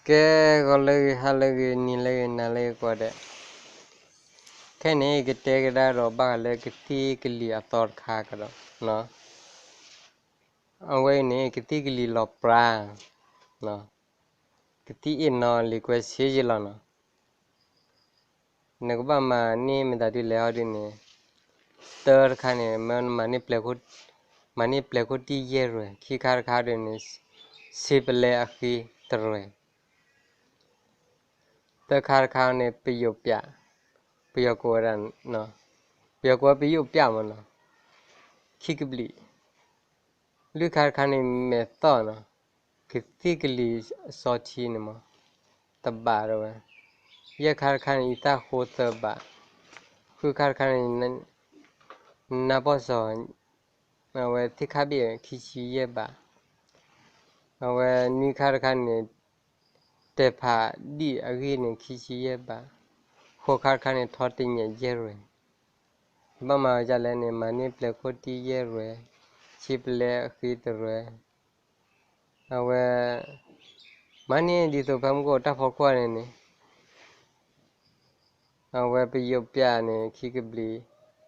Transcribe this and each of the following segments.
ကဲ ဂီၤလၢအဂ့ၤ ဟါလၢအဂ့ၤ နံၤလၢအဂ့ၤ နၤလၢအဂ့ၤကိးဂၤဒဲး, ခဲအံၤန့ၣ် ကတဲကဒါဒီးဘၣ်ဃးလၢကသံၣ်ကလံၤအသီတခါကဒီး, အဝဲအံၤန့ၣ် ကသံၣ်ကလံၤလီၤပြါ, ကသံၣ်အ့ၣ်နီၤလံာ်ကွဲဆ့ယဲၢ်လီၤနီၤ. နကဘၣ်မၤန့ၢ်မတၤဒ်လဲၣ်ဟီဒ်န့ၣ်, တၢတခါန့ၣ် မၤန့ၢ်ပျဲၤခိၣ်တံၢ်ယဲၢ်ရွဲၣ်, ခံခါတခါဒ်န့ၣ် ဆ့ပလဲအဃ့တရွဲၣ်, သၢခါတခါန့ၣ် ပယိၣ်ပျး, ပယီၤကိးဝဲဒၣ်, ပယီၤကိးဝဲပယိၣ်ပျးမ့ၢ်နီၤ, ခံကဘျံး, လွံၢ်ခါတခါန့ၣ် မဲာ်သီၣ်နီၤ, ကသံၣ်ကလံၤအစီထံန့ၣ်မ့ၢ်, တဘးတဲဝဲ, ယဲၢ်ခါတခါန့ၣ် အံသၣ်ဃိသၢဘး, ဃုခါတခါန့ၣ် နါပီၢ်စီၤ, အဝဲသ့ၣ်ခါဘ့ၣ်ခံဆံယဲၢ်ဘး, အဝဲနွံခါတခါန့ၣ် တဲာ်ဖးဒံၣ်အဂ့ၢ်န့ၣ် ခံဆံယဲၢ်ဘး, ဃိးခါတခါန့ၣ် ထီတညဲးယဲၢ်ရွဲၣ်, ဘၣ်မၤဝဲဒ်လဲၣ်န့ၣ် မၤန့ၢ်ပျဲၤခိၣ်တံၢ်ယဲၢ်ရွဲၣ်, ဆ့ပလဲအဃ့တရွဲၣ်, အဝဲ မၤန့ၢ်ဒ်သိးဖဲမုၢ်ကအိၣ်တၢ်ဖီခိၣ်န့ၣ်န့ၣ် အဝဲပယိၣ်ပျးန့ၣ် ခံကဘျံး,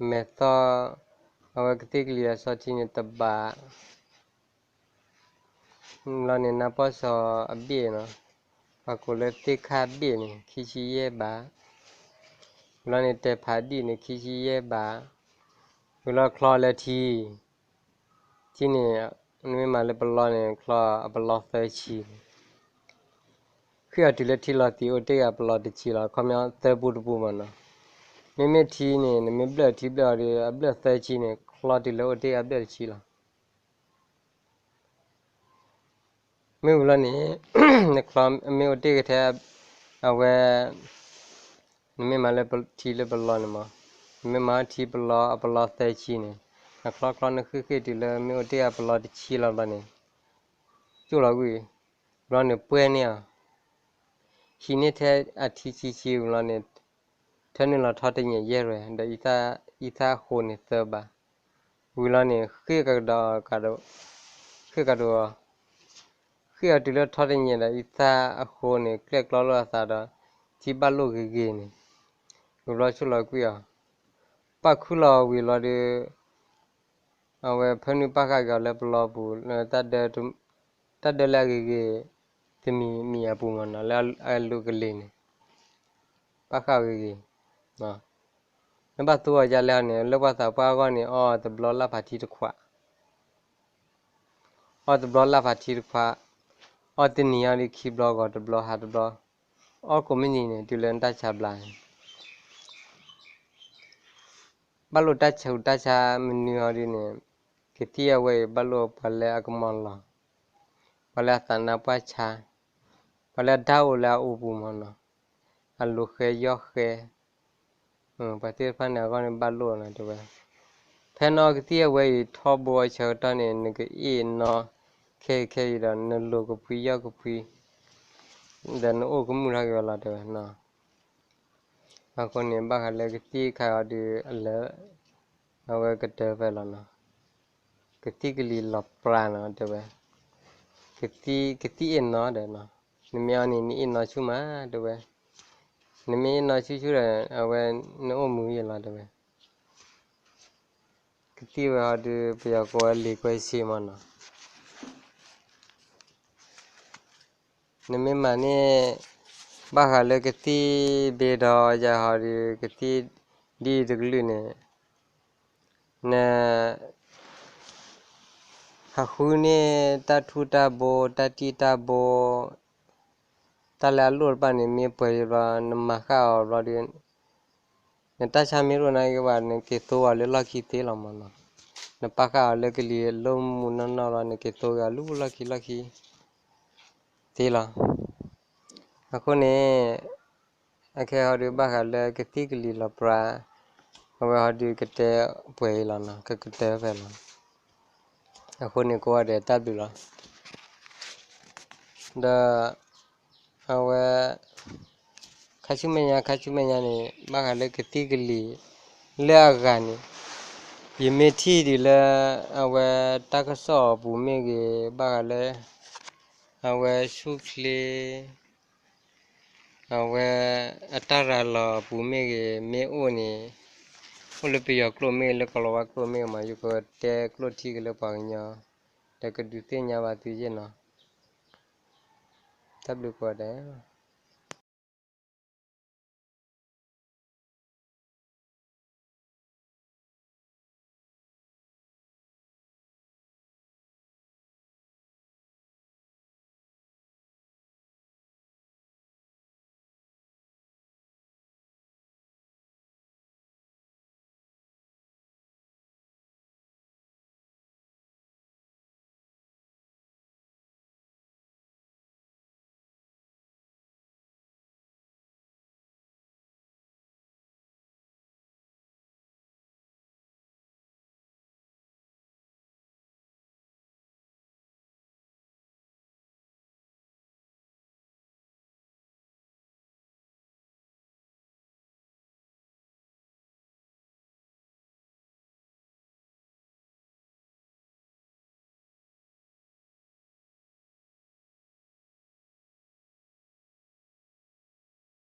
မဲာ်သီၣ်, အဝဲကသံၣ်ကလံၤအစီထံန့ၣ်တဘး, လီၤန့ၣ် နါပီၢ်စီၤအဘ့ၣ်နီၤ, ပှၤကိးလၢသ့ၣ်ခါဘ့ၣ်န့ၣ် ခံဆံယဲၢ်ဘး, လီၤန့ၣ် တဲာ်ဖးဒံၣ်န့ၣ် ခံဆံယဲၢ်ဘး, ဝံၤလီၤချီလၢထံ ထံန့ၣ် နမ့ၢ်မၤလၢပလီန့ၣ် ချီအပလီသၢဆံန့ၣ်, ဃ့အီၤတုၤလၢထံလီၤသံးအိၣ်တ့ၢ်ဂၤပလီတဆံလီၤ, ခီပညီသၢပူတပူမ့ၢ်နီၤ, မ့မ့ၢ်ထံန့ၣ် နမ့ၢ်ဘျၢၣ်ထံဘျၢၣ်အီၤဒီး အဘျၢၣ်သၢဆံန့ၣ် ချီတုၤလၢအိၣ်တ့ၢ်ဂၤဘျၢၣ်တဆံလီၤ. မ့ၢ်ဝံၤလီၤန့ၣ် နချီမ့ၢ်အိၣ်တ့ၢ်ကထဲ အဝဲ နမ့ၢ်မၤလၢထံလၢပလီန့ၣ်မး, နမ့ၢ်မၤထံပလီအပလီသၢဆံန့ၣ်, နချီချီနဃ့ၢ်ဃ့ၢ်တုၤလၢမ့ၢ်အိၣ်တ့ၢ်အပလီတဆံလီၤဘျီန့ၣ်, ကၠိၣ်လီၤကွံာ်, ဘျီန့ၣ်ပှဲၤန့ၢ်အီၤ, ဟံးန့ၢ်ထဲအထံဆံဆံဝံၤလီၤန့ၣ်, ထၢနုာ်လီၤထီတညဲးယဲၢ်ရွဲၣ် ဒီးအံသၣ်ဃိန့ၣ်သၢဘး, ဝံၤလီၤန့ၣ် ဃ့ၢ်ကဒီး, ဃ့ၢ်ကဒီး ဃ့ၢ်အီၤတုၤလၢထီတညဲးဒီးအံသၣ်အဃိန့ၣ် ကျဲၣ်ကျီလိာ်အသးဒီး ထံဘၣ်လိာ်ဂ့ၤဂ့ၤန့ၣ်, ဝံၤဘျီဆိၣ်လီၤကွံာ်အီၤ, ပၣ်ခူၣ်လီၤဝံၤလီၤဒီး အဝဲဖၢနုာ်ပၣ်ဃာ်က့ၤအီၤလၢပလီပူၤ တၢ်ဒၢလၢအဂ့ၤဂ့ၤ တမံၤမံၤအပူၤမ့ၢ်နီၤ လၢအလူၤကလ့ၤန့ၣ်, ပၣ်ဃာ်ဂ့ၤဂ့ၤ, နဘၣ်သူအီၤဒ်လဲၣ်န့ၣ် လၢပှၤသးပှၢ်အဂီၢ်န့ၣ် အီတဘျီလၢ်ဖးထံတခွး အီတဘျီလၢ်ဖးထံတခွး, အီတနံၤအီၤဒီးခံဘျီဂီၤတဘျီဟးတဘျီ, အီကိးမုၢ်နံၤန့ၣ် တုၤလၢနတၢ်ဆါဘျါန့ၣ်, ဘၣ်လိာ်တၢ်ဆါဟူးတၢ်ဆါမနုၤအီၤဒ်န့ၣ်, ကသံၣ်အဝဲအံၤဘၣ်လိာ်ပှၤလၢအကမီၤလီၤ, ပှၤလၢအသးနါပှၢ်ဆါ, ပှၤလၢအဒၣ်အိၣ်လၢအအိၣ်ပူၤမ့ၢ်နီၤ, အလိၤဃဲယီၢ်ဃဲ ပှၤသ့ၣ်တဖၣ်န့ၣ်အဂီၢ်န့ၣ်ဘၣ်လိာ်နီၤတဲဝဲ, ဖဲနအီကသံၣ်အဝဲအံၤထီဘိအဆၢကတီၢ်န့ၣ် နကအ့ၣ်နီၣ်ခဲအံၤခဲအံၤဒီး နလိၤကဖှံယီၢ်ကဖှံ, ဒီးနအိၣ်ကမုာ်ထီၣ်က့ၤဝဲလီၤတဲဝဲနီၤ, အဃိန့ၣ် ဘၣ်ဃးလၢကသံၣ်ခါအီၤဒုးအလၢ အဝဲကတၢၢ်ဖဲလီၤနီၤ, ကသံၣ်ကလံၤလီၤပြါနီၤတဲဝဲ, ကသံၣ်အ့ၣ်နီၣ်ဒီးနီၤ, နမ့ၢ်အီၤန့ၣ် နအ့ၣ်နီၣ်ဆူၣ်မးတဲဝဲ, နမ့ၢ်အ့ၣ်နီၣ်ဆူၣ်ဆူၣ်ဒီး အဝဲနအိၣ်မုာ်ယဲလီၤတဲဝဲ, ကသံၣ်ဝဲအီၤဒုး ပယီၤကိးဝဲလံာ်ကွဲဆ့မ့ၢ်နီၤ နမ့ၢ်မၤန့ၢ် ဘၣ်ဃးလၢကသံၣ်ဘ့ဒီးယၤဟီဒီး ကသံၣ်ဒ်တကလုာ်န့ၣ် န ဟးဃုန့ၢ်တၢ်ထူၣ်တၢ်ဘိ တၢ်တံၢ်တၢ်ဘိ တၢ်လၢအလိၣ်တဖၣ်န့ၣ် မ့ၢ်ပှဲၤလံဘျီ နမၤဃာ်အီၤဘျီဒီး နတၢ်ဆါမ့ၢ်ရိၣ်နာ်က့ၤဘၣ် နက့ၤသိအီၤလၢလီၢ်ခံသ့လီၤမ့ၢ်နီၤ. နပာ်ဃာ်အီၤလၢကလံၤအလိၣ်မူနီၢ်နီၢ်လီၤ နက့ၤသိက့ၤအီၤလၢလီၢ်ခံလီၢ်ခံသ့လီၤ. အဃိန့ၣ် အခဲဟီဒုးဘၣ်ဃးလၢကသံၣ်ကလံၤလီၤပြါ အဝဲဟီဒုးကတဲပှဲၤအံၤလီၤနီၤ ကကတၢၢ်ဖဲလီၤ. အဃိန့ၣ် ကိးဂၤဒဲးတၢ်ဘျုးလီၤ. ဒီး အဝဲ ခါဆူမဲာ်ညါ ခါဆူမဲာ်ညါန့ၣ် ဘၣ်ဃးလၢကသံၣ်ကလံၤလၢအဂၤန့ၣ် ယမ့ၢ်ထံၣ်ဒ်လၢ အဝဲတၢ်ကစီၣ်အပူၤမ့ၢ်ဂ့ၤ ဘၣ်ဃးလၢ အဝဲဆူၣ်ချ့ အဝဲအတၢ်ရၤလီၤအပူၤမ့ၢ်ဂ့ၤ မ့ၢ်အိၣ်န့ၣ်, အိၣ်လၢပယီၤကျိာ်မ့ၢ်ဂ့ၤ လၢကီၤလၤဝါကျိာ်မ့ၢ်ဂ့ၤမး ယကတဲကျိာ်ထံက့ၤလၢပှၤကညီ, ဒီးကဒုးသ့ၣ်ညါဘၣ်သုယဲၢ်နီၤ. တၢ်ဘျုးကိးဂၤဒဲး.